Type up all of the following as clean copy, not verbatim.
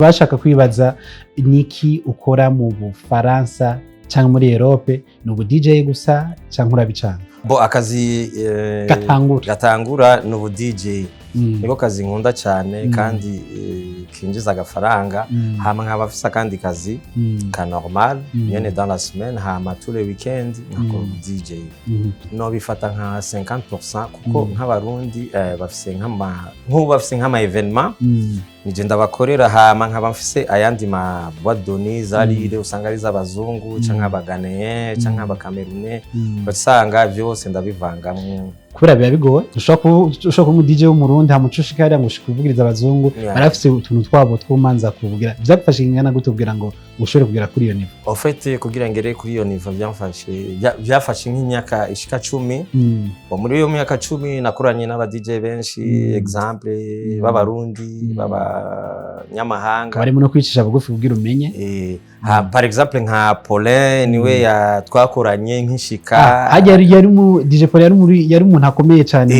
Bashaka kwibaza niki ukora mu Bufaransa cyangwa muri Europe? Ni ubu DJ gusa cyangwa urabicanga? Bo akazi gatangura. Gatangura ni ubu DJ. Niko kazi nkunda cyane kandi kinjiza agafaranga. Hama nkaba afise akandi kazi ka normal nyene dans la semaine, hama tous les weekends nkakora DJ. No bifata nka 50% kuko nk'Abarundi bafise nk'ama nk'ubu bafise nk'ama événement, nije ndabakorera. Hama nkaba mfise ayandi ma boîte de nuit za Lille, usanga ari iz'abazungu canke abaghanéen canke abacamerounais. Usanga vyose ndabivangamwo. Kubera biba bigoye, ushobora kuba umu DJ w'Umurundi, hama uca ushika hariya ngo ushike kuvugiriza abazungu. Barafise utuntu twabo tw'umanza kuvugira. Vyagufashe ingana gute kugira ngo ushobore kugera kuri iyo niveau? En fait, kugira ngere kuri iyo niveau byafashe nk'imyaka ishika 10. Bo muri iyo myaka 10 nakoranye n'aba DJ benshi, exemple b'Abarundi, b'abanyamahanga. Barimo no kwicisha bugufi kugira umenye. Par exemple nka Paulin, niwe ya twakoranye nk'ishika. Ah, harya yari mu DJ Paul, yari umuntu akomeye cyane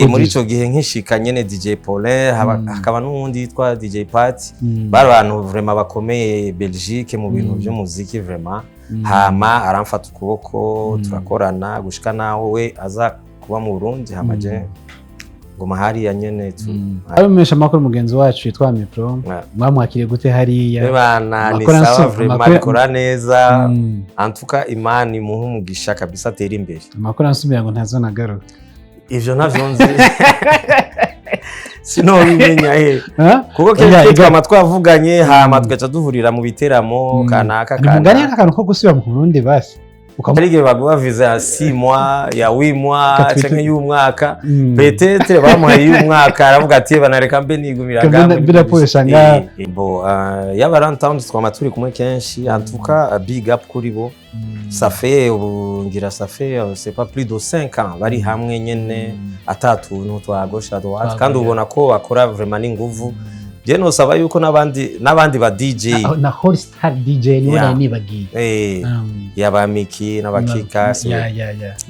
muri ico gihe nk'ishika nyene, DJ Paulin, hakaba n'uwundi yitwa DJ Pat. Bari abantu vraiment bakomeye Belgique mu bintu vy'umuziki vraiment. Hama aramfata ukuboko, turakorana gushika naho we aza kuba mu Burundi, hama je nguma hariya nyene tu. Abamenyesha amakuru, mugenzi wacu yitwa Mipro, mwamwakiriye gute hariya? Bana ni Amakuru sawa vraiment, abikora neza. En tout cas, Imana imuhe umugisha kabisa, atera imbere. Amakuru ansubira ngo ntazonagaruka. Ivyo ntavyo nzi, sinobimenya he. Ha? Kuko Oya, kenshi twama twavuganye, hama tugaca duhurira mu biteramo kanaka. Ni mugani Kanaka. akantu ko gusubira mu Burundi basi. Hari igihe baguha visa ya 6 mois, ya 8 mois canke y'umwaka. Peut-être bamuhaye y'umwaka, aravuga ati: "Banareka mbe nigumira ngaha muri mbe naporesha Belgique." ngaha. Bo yaba Runtown twama turi kumwe kenshi. En tout cas, big up kuri bo. Ça fait ubu ngira ça fait c'est pas plus de 5 ans bari hamwe nyene, ata tuntu twa gauche à droite. Kandi ubona ko bakora vraiment n'inguvu. Je nosaba yuko n'abandi ba DJ Na Holy Star DJ niwe nari nibagiye. Yaba Miki n'abakika.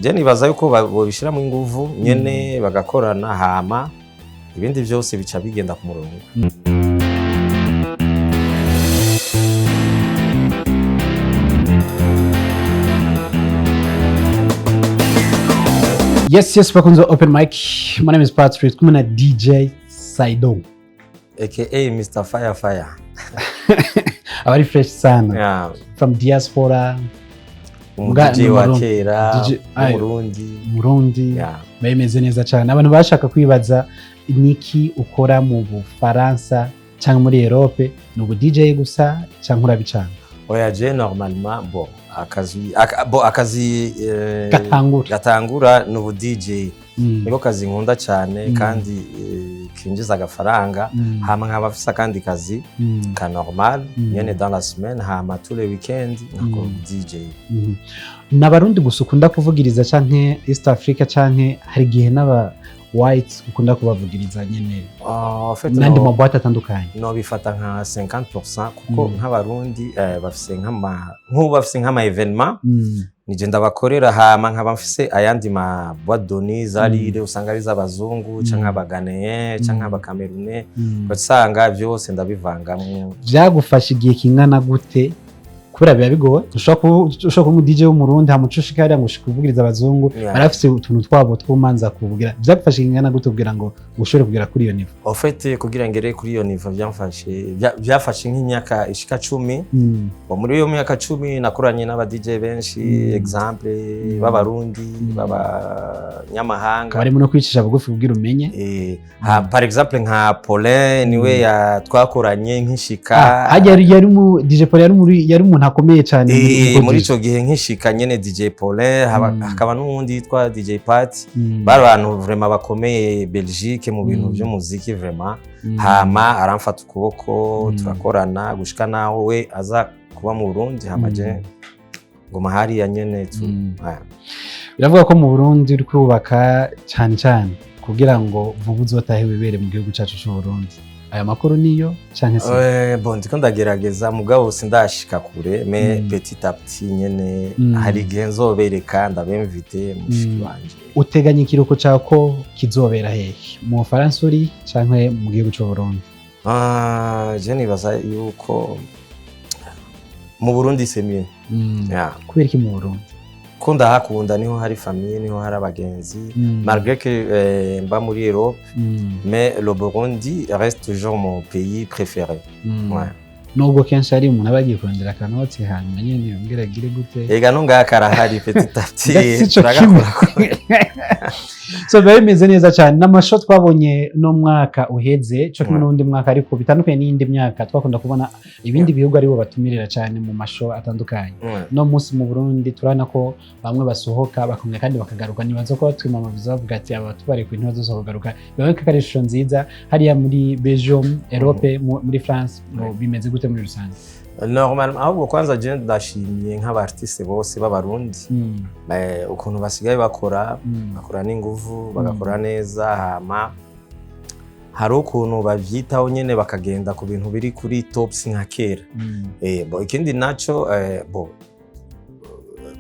Je nibaza yuko bobishiramo inguvu nyene, bagakorana, hama ibindi byose bica bigenda ku murongo. Yes, bakunze open mic. My name is Patrick, kumwe na DJ Saido. Aka Mr Fire Fire. Abari fresh sana. From diaspora. Umu DJ wa kera. DJ ayo. W'Umurundi. Murundi. Bimeze neza cyane. Abantu bashaka kwibaza niki ukora mu Bufaransa cyangwa muri Europe? Ni ubu DJ gusa cyangwa urabicanga? Oya, je normalement, bo akazi bo akazi gatangura. Gatangura ni ubu DJ. Niko kazi nkunda cyane kandi kinjiza agafaranga. Hama nkaba afise akandi kazi ka normal nyene dans la semaine, hama tous les weekends nkakora DJ. Ni Abarundi gusa ukunda kuvugiriza, canke East Africa, canke hari igihe n'aba white ukunda kubavugiriza nyene? Ah, en fait, n'andi maboîte atandukanye? No bifata nka 50% kuko nk'Abarundi bafise nk'ama nk'ubu bafise nk'ama événement, nije ndabakorera. Hama nkaba mfise ayandi ma boîte de nuit za Lille, usanga ari iz'abazungu canke abaghanéen canke abacamerounais. Usanga vyose ndabivangamwo. Vyagufashe igihe kingana gute? Kubera biba bigoye, ushobora kuba umu DJ w'Umurundi, hama uca ushika hariya ngo ushike kuvugiriza abazungu. Barafise utuntu twabo tw'umanza kuvugira. Vyagufashe kingana gute kugira ngo ushobore kugera kuri iyo niveau? En fait, kugira ngere kuri iyo niveau byafashe nk'imyaka ishika 10. Bo muri iyo myaka 10 nakoranye n'aba DJ benshi, exemple b'Abarundi, b'abanyamahanga. Barimo no kwicisha bugufi kugira umenye. Par exemple nka Paulin, niwe ya twakoranye nk'ishika. Ah, harya yari mu DJ Paul, yari umuntu akomeye cyane muri DJ. ico gihe nk'ishika nyene, DJ Paulin, hakaba n'uwundi yitwa DJ Pat. Bari abantu vraiment bakomeye Belgique mu bintu vy'umuziki vraiment. Hama aramfata ukuboko, turakorana gushika naho we aza kuba mu Burundi, hama je nguma hariya nyene tu. Biravuga ko mu Burundi uri kubaka cyane cyane kugira ngo vuba uzotahe wibere mu gihugu cyacu cy'u Burundi. Aya makuru niyo canke se? Bon, ndiko ndagerageza, mugabo sindashika kure, mais petit à petit nyene. Hari igihe nzobereka, ndabemvite mushiki wanje. Uteganya ikiruhuko cyawe ko kizobera hehe? Mu Bufaransa uri canke mu gihugu cy'u Burundi? Ah, je nibaza yuko mu Burundi c'est mieux. Yeah. Kubera iki mu Burundi? Ko ndahakunda, niho hari famille, niho hari abagenzi, malgré que mba muri Europe, mais le Burundi reste toujours mon pays préféré. Ouais. Nubwo kenshi hari umuntu aba agiye kurondera akanoti, hanyuma nyene yongera agire gute? Ega no ngaha karahari petit à petit. Si ico kimwe. So biba bimeze neza cyane n'amasho twabonye no mwaka uheze cyo kimwe n'undi mwaka, ariko bitandukanye n'iyindi myaka twakunda kubona ibindi bihugu aribo batumirira cyane mu masho atandukanye. No munsi mu Burundi turabona ko bamwe basohoka bakongera kandi bakagaruka. Nibaza ko batwima amaviza bavuga ati aba tubarekuye ntibazoza kugaruka. Biboneka ko ari ishusho nziza hariya muri Belgium, Europe, muri France. Bimeze gute muri rusange? Normalement, ahubwo kwanza je ndashimiye nk'aba artiste bose b'Abarundi ukuntu basigaye bakora, bakora n'inguvu, bagakora neza. Hama hari ukuntu bavyitaho nyene, bakagenda ku bintu biri kuri tops nka kera. Bon, ikindi naco, bon,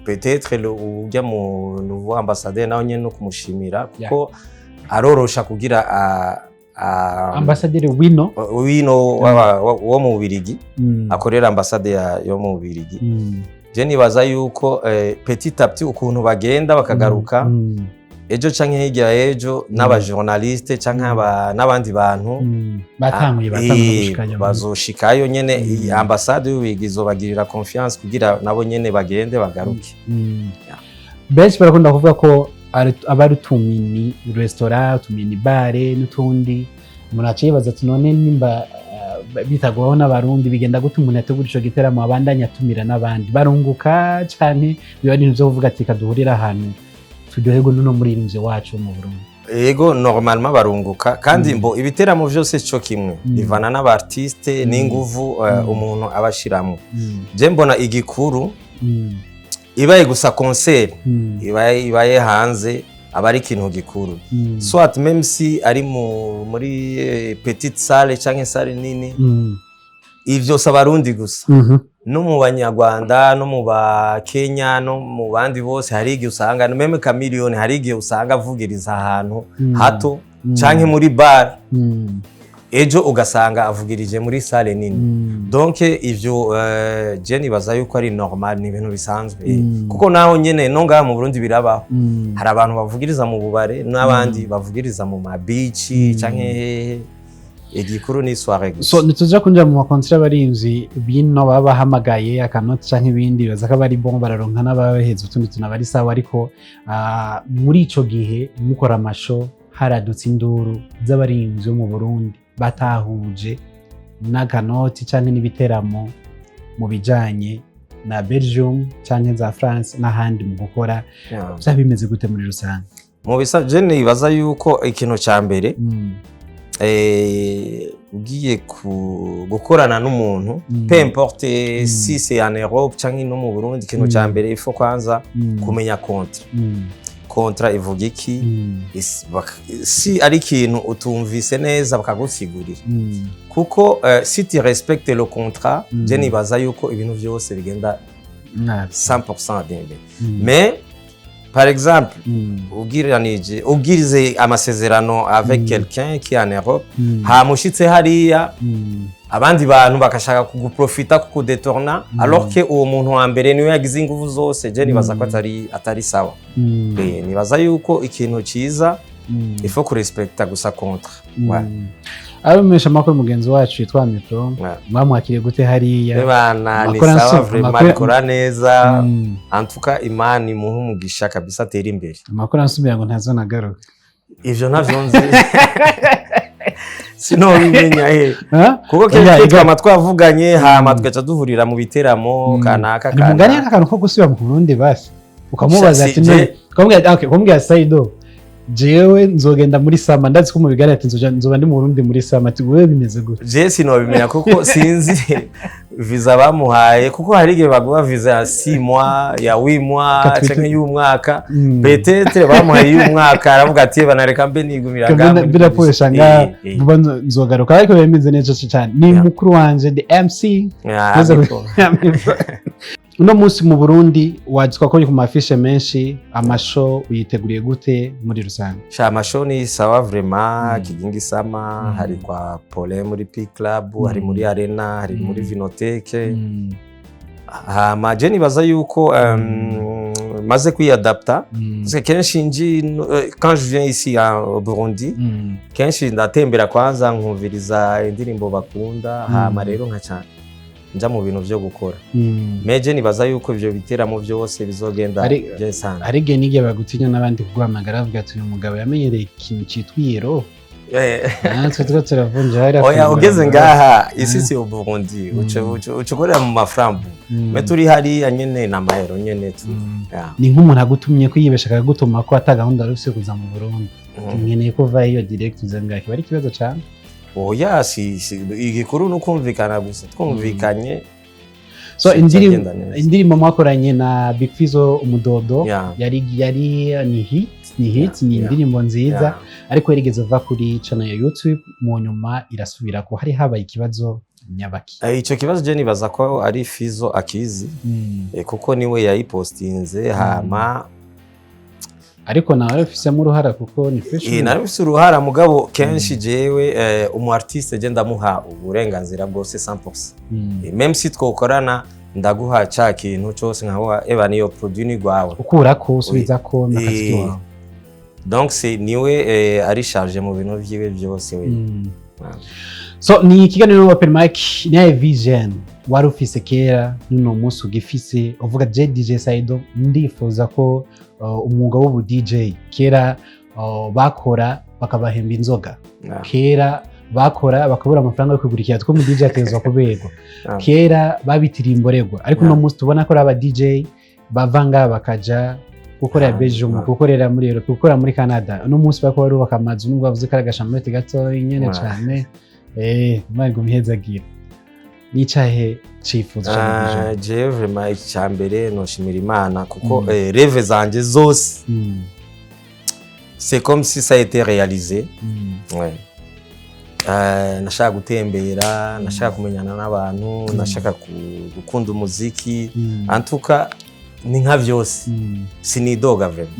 peut-être ujya mu nouveau ambassadeur nawe nyene no kumushimira, kuko arorosha kugira a Ambasaderi wino? Wino wo mu Bubirigi, akorera ambasade yo mu Bubirigi. Je nibaza yuko petit à petit ukuntu bagenda bakagaruka, ejo canke hirya y'ejo n'aba journaliste canke n'abandi bantu Batanguye batanguye gushikayo. Bazoshikayo nyene. Iyi ambasade y'Ububirigi izobagirira confiance kugira nabo nyene bagende bagaruke. Yeah. Benshi barakunda kuvuga ko aba ari utu mini restaurant, utu mini bar n'utundi. Umuntu aciye yibaza ati none nimba bitagwaho n'Abarundi, bigenda gute umuntu yategura ico giteramo abandanya atumira n'abandi, barunguka canke biba ari ibintu vyo kuvuga ati kaduhurira ahantu turyoherwe n'uno muririmbyi wacu wo mu Burundi? Ego, normalement barunguka kandi. Mbo ibiteramo vyose co kimwe, bivana n'aba artiste n'inguvu umuntu aba ashiramwo. Je mbona igikuru ibaye gusa concert ibaye hanze, aba ari ikintu gikuru, soit même si ari muri petite salle canke salle nini. Ivyo si Abarundi gusa, no mu Banyarwanda, no mu ba Kenya, no mu bandi bose. Hari igihe usanga même Chameleone, hari igihe usanga avugiriza ahantu hato canke muri bar, ejo ugasanga avugirije muri salle nini. Donc ivyo je nibaza yuko ari normal, ni ibintu bisanzwe, kuko naho nyene no ngaha mu Burundi birabaho. Hari abantu bavugiriza mu bubare n'abandi bavugiriza mu mabici canke hehe. Igikuru ni soirée gusa. So ntituja kwinjira mu ma contrats y'abarinzi bino baba bahamagaye akanoti canke ibindi, baza ko bari bon, bararonka n'ababaheza utundi tuntu, aba ari sawa. Ariko muri ico gihe mukora amasho, haradutse induru z'abarinzi bo mu Burundi batahuje n'akanoti canke n'ibiteramo mu bijanye na Belgium canke za France n'ahandi mu gukora. Vyaba bimeze gute muri rusange? Mu bisa je nibaza yuko ikintu ca mbere, ugiye gukorana n'umuntu, peu importe si c'est en Europe canke no mu Burundi, ikintu ca mbere il faut kwanza kumenya contrat. Contrat ivuga iki? Si ari ikintu utumvise neza, bakagusigurira, kuko si tu respectes le contrat, je nibaza yuko ibintu vyose bigenda Nabi. 100% bien bien. Mais par exemple, ugiranije ubwirize amasezerano avec quelqu'un qui est en Europe, hama ushitse hariya, abandi bantu bakashaka kuguprofita, kukudétourna, alors que uwo muntu wa mbere niwe yagize ingufu zose, je nibaza ko atari sawa. Nibaza yuko ikintu ciza, il faut kurespecta gusa contrat. Ouais. Abamenyesha amakuru mugenzi wacu yitwa Mipro, mwamwakiriye gute hariya? Bana ni Amakuru sawa vraiment, abikora neza. En tout cas, Imana imuhe umugisha kabisa, atere imbere. Amakuru ansubira ngo ntazonagaruka. Ivyo ntavyo nzi, sinobimenya he, Ha? kuko Oya, kenshi twama twavuganye, hama tugaca duhurira mu biteramo kanaka. Ni mugani Kanaka. n'akantu ko gusubira mu Burundi basi ukamubaza ati none ukamubwira, okay, ukamubwira Saido, jewe nzogenda muri summer, ndazi ko mu biganiro ati nzoba ndi mu Burundi muri summer, ati wewe bimeze gute? Je sinobimenya kuko sinzi visa bamuhaye, kuko hari igihe baguha visa ya 6 mois, ya 8 mois canke y'umwaka. Peut-être bamuhaye y'umwaka, aravuga ati banareka mbe nigumira ngaha muri Biraporesha nga vuba nzogaruka, ariko bimeze neza cyane. Ni mukuru wanje the MC. Yeah, Neza. Niko. Uno munsi mu Burundi wazitwa ko uri ku ma affiches menshi. Ama show uyiteguriye gute muri rusange? Sha, ama show ni sawa vraiment. Kigingi Sama, hari kwa Paulin muri P Club, hari muri Arena, hari muri Vinothèque. Hama je nibaza yuko maze kwiyadapta, parce que kenshi nji quand je viens ici au Burundi, kenshi ndatembera kwanza nkumviriza indirimbo bakunda, hama rero nkaca nja mu bintu vyo gukora. Mais je nibaza yuko ivyo biteramo vyose bizogenda bien sana. Hari igihe n'igihe bagutinya n'abandi kuguhamagara, bavuga ati: "Uyu mugabo yamenyereye ikintu cyitwa iyero." Natwe turiko turavunja hariya. Oya, ku ugeze murongo. ngaha isi si Burundi, uca ukorera mu maframbu. Mais turi hariya nyene na mahero nyene tu. Yeah. Ni nk'umuntu agutumye ko yibesha akagutuma ko ata gahunda wari ufise kuza mu Burundi, nkeneye ko uva iyo direct uza ngaha, kiba ari ikibazo cane? Oya, si igikuru ni ukumvikana gusa, twumvikanye So bizagenda neza. Indirimbo mwakoranye na Big Fizzo, Umudodo, yari ni hit, ni hit, ni indirimbo nziza, ariko yarigeze uva kuri channel ya YouTube, mu nyuma irasubira ko hari habaye ikibazo nyabaki? Ico kibazo je nibaza ko ari Fizzo akizi, kuko niwe yayipostinze hama. Ariko nawe ufisemo uruhara kuko ni fresh. Nari mfise uruhara, mugabo kenshi jewe umu artiste je ndamuha uburenganzira bwose 100%. Même si twokorana, ndaguha ca kintu cose nkaguha eba niyo produit ni gwawe. Ukurako, usubizako n'akazi kiwawe. Donc c'est niwe ari chargé mu bintu vyiwe vyose we. So ni ikiganiro Open Mic. Niyahe vision wari ufise kera n'uno munsi ugifise, uvuga: "Je DJ Saido ndifuza ko umwuga w'ubu DJ"? Kera bakora bakabahemba inzoga, kera bakora bakabura amafaranga yo kugura ikirato, ko mu DJ ategerezwa kuberwa. Kera babitiriye imborerwa, ariko uno munsi tubona ko ari aba DJ bava ngaha bakaja gukorera Belgium, gukorera muri Europe, gukorera muri Canada. Uno munsi bariko barubaka amazu, nubwo bavuze ko ari aga chambrette gatoyi nyene cane. Imana iguma ihezagira. Nicahe cifuzo ca Ah, jewe vraiment icya mbere noshimira Imana kuko rêve zanje zose, c'est comme si ça a été réalisé. Ouais. Nashaka gutembera, nashaka kumenyana n'abantu, nashaka gukunda umuziki. En tout cas ni nka vyose, sinidoga vraiment.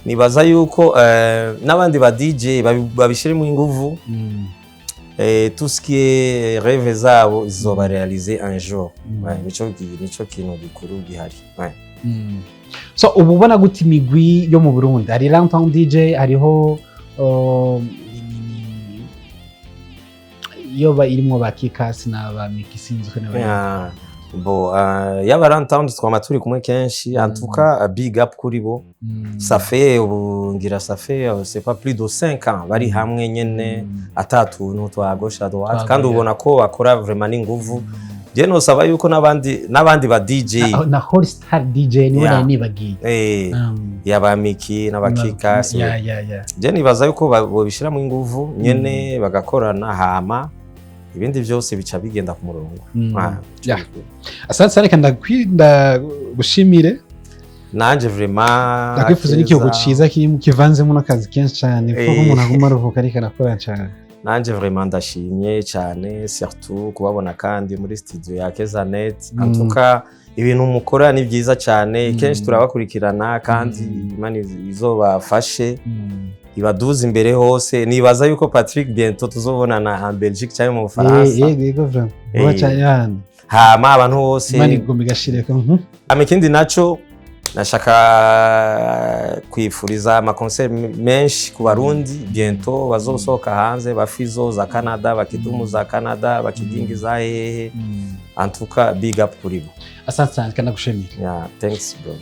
Nibaza yuko n'abandi ba DJ babishiremo inguvu, tout ce qui est rêve zabo zizoba réalisé un jour. Ouais, nico kintu gikuru gihari. Ouais. So ubu ubona gute imigwi yo mu Burundi? Hari Runtown DJ, hariho iyo irimwo ba Kikasi na ba Miki, sinzi ko n'abandi. Yeah. Bon, yaba Runtown twama turi kumwe kenshi. En tout cas, big up kuri bo. Ça fait ubu ngira ça fait c'est pas plus de 5 ans bari hamwe nyene, ata tuntu twa gauche à droite, kandi ubona ko bakora vraiment n'inguvu. Je nosaba yuko n'abandi ba DJ Na Holy Star DJ niwe nari nibagiye. Yaba Miki n'abakikasi, je nibaza yuko bobishiramo inguvu nyene, bagakorana, hama ibindi byose bica bigenda ku murongo. Ah. Asante sana, reka ndagushimire. Nanje vraiment. Ndakwifuza n'ikiruhuko Keza. ciza kirimo kivanzemo n'akazi kenshi cyane, kuko umuntu aguma aruhuka ariko arakora cyane. Nanje vraiment ndashimye cyane, surtout kubabona kandi muri studio ya Kezanet. En tout cas ibintu mukora ni byiza cyane. Kenshi turabakurikirana kandi Imana izobafashe, ibaduze imbere hose. Nibaza yuko Patrick bientôt tuzobonana en Belgique cyangwa mu Bufaransa. Yego yego, vraiment vuba cyane hano. Hama abantu bose Imana igomba igashireka. Hama ikindi naco, nashaka kwifuriza ama concert menshi ku Barundi bientôt bazosohoka hanze, ba Fizzo za Canada, bakidumu za Canada, bakigingi za hehe. En tout cas big up kuri bo. Asante cyane kandi ndagushimira. Yeah, thanks bro.